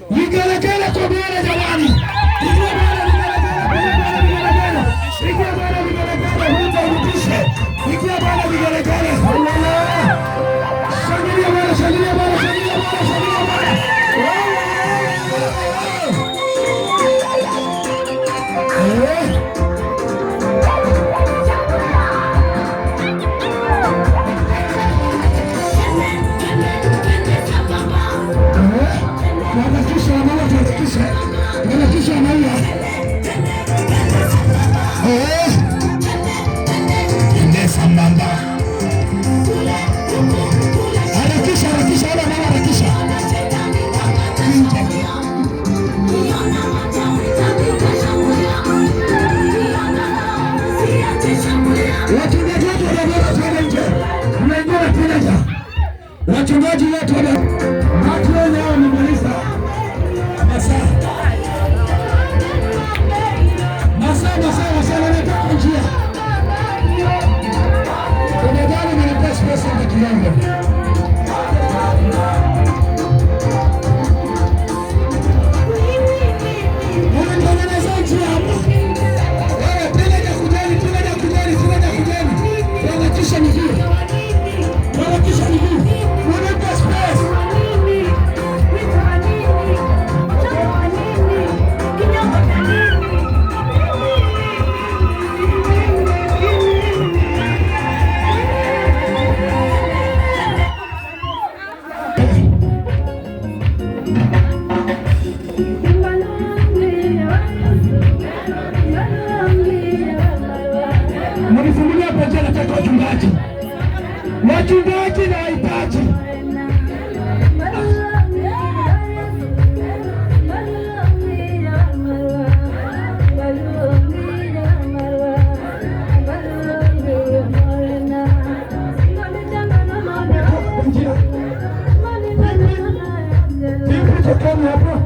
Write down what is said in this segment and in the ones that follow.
Vigelegele kwa Bwana jamani. Pigia Bwana vigelegele, pigia Bwana vigelegele. Pigia Bwana vigelegele, hutaurudishe. Pigia Bwana vigelegele. Haleluya. Shangilia Bwana, shangilia Bwana, shangilia Bwana, shangilia Bwana. Eh. Tuharakishe maua, tuharakishe. Tuharakishe maua. Eh. Ende sambamba. Harakisha, harakisha, wala mama harakisha. Nje. Wachungaji wetu wa Dodoma tuende nje. Mnaingia na teenager. Wachungaji wetu wa watu wenye hao wamemaliza masaa. Masaa, masaa, masaa wanatoka njia. Tafadhali mnipea space hapa kidogo. Mnitengenezea njia hapa. Wewe teenager kujeni, teenager kujeni, teenager kujeni. Tuharakishe miguu. Tuharakishe miguu. Mnipe space. Mnifungulie hapa njia, nataka wachungaji. Wachungaji na wahitaji. Njia. Vipi, tokeni hapo.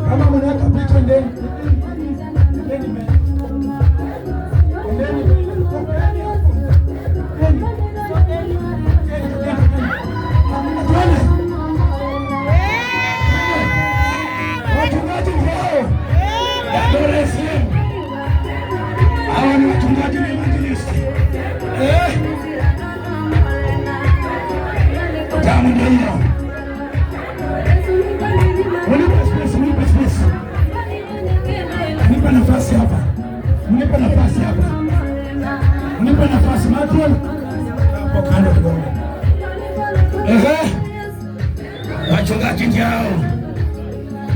Kama mnaweka picha ndeni. Ndeni mbele. Ndeni mbele. Tokeni hapo. Ndeni. Ndeni, ndeni, ndeni. Twende. Wachungaji ndio. Dandora SM. Hawa ni wachungaji na evangelisti. Eh? Damu ndio hiyo. Mnipe space, mnipe space. Nipe nafasi hapa. Mnipe nafasi hapa. Mnipe nafasi matron. Hapo kando kidogo. Ehe. Wachungaji ndio.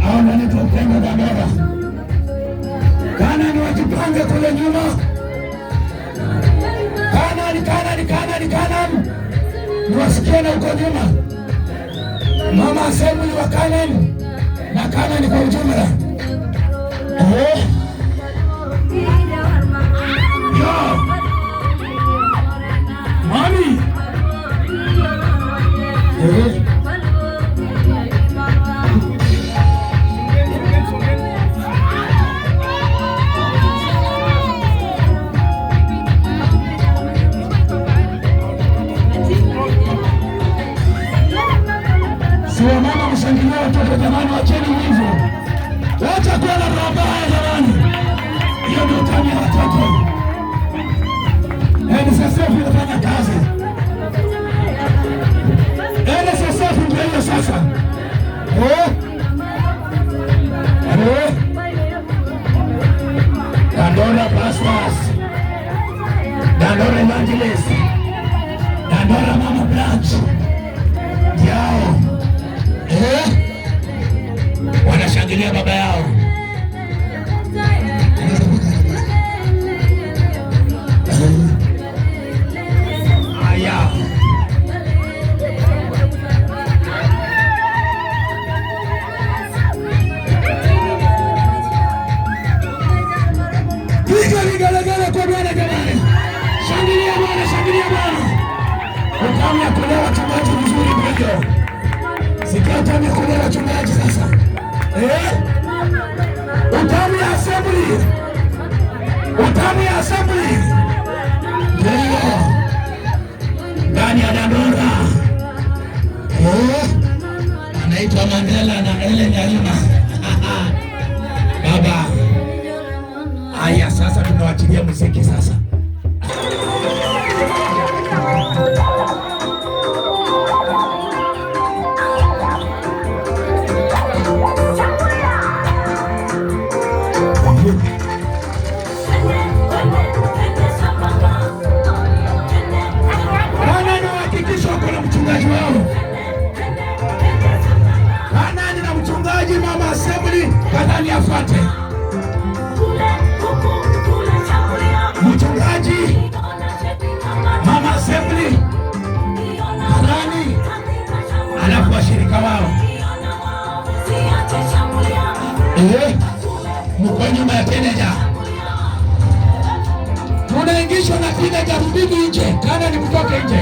Hao ndio wanaitwa upendo Dandora. Kanani wajipange kule nyuma. Kanani, Kanani, Kanani, Kanani. Niwasikie na huko nyuma. Mama Assembly wa Kanani na Kanani kwa ujumla. Eh? Yo. Mami. Eh? Si wamama mshangilie watoto jamani, wacheni wivu. Wacha kuwa na roho mbaya jamani. Hiyo ndio tamu ya watoto. NSSF inafanya kazi. NSSF ndio hiyo sasa. Eh? Eh? Dandora Pastors. Dandora Evangelist. Dandora Mama Branch. Yao. Eh? Wanashangilia baba yao. Haya. Utamu ya kubeba wachungaji sasa. Eh? Utamu ya assembly. Utamu ya assembly. Ndio. Ndani ya Dandora. Eh? Anaitwa Mandela na Ellen Yarima. Baba. Haya, sasa tunawachilia muziki sasa. Bwana ni hakikisho wako na mchungaji wao. Kanani na mchungaji mama assembly, Kanani afuate. Mchungaji mama assembly, Kanani, alafu washirika wao. Eh, mko nyuma ya teenager. Tunaingishwa na teenager, rudini nje. Kanani mtoke nje.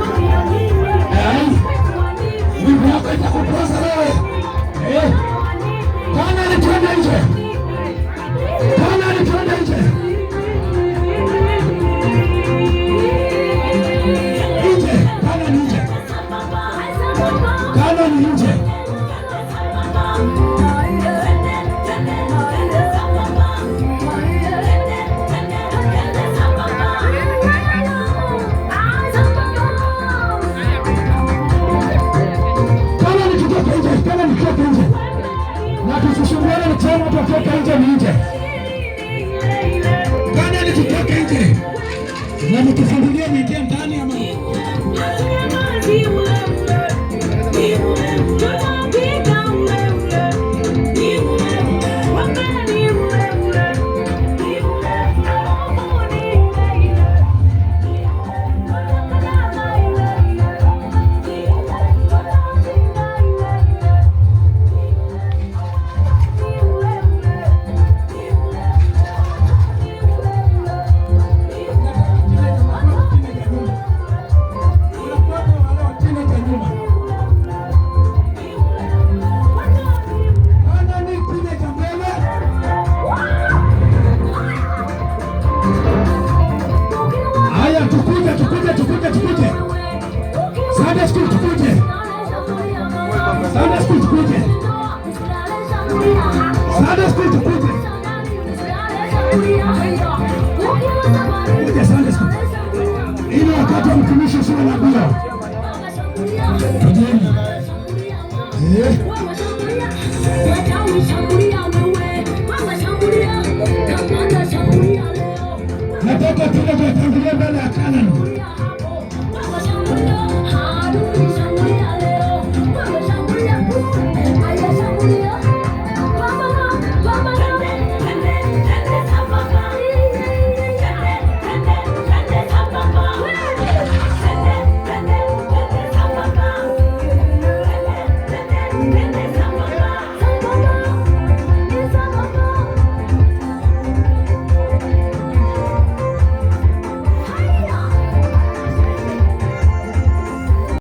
Eh, wivu yako itakupoza wewe. Eh, Kanani twende nje. Kanani twende nje. Nje, Kanani nje. Kanani nje. Kanani tutoke nje. Kanani tutoke nje. Na tusisumbuane tena, tutoke nje ni nje. Kanani tutoke nje. Na mtufungulie niingie ndani ama. Kanani teenager mbele. Haya, tukuje, tukuje, tukuje, tukuje. Sunday school tukuje. Sunday school tukuje. Sunday school tukuje. Kuja Sunday school. Ili wakati wa mtumishi sio na mbio. Tujeni. Eh.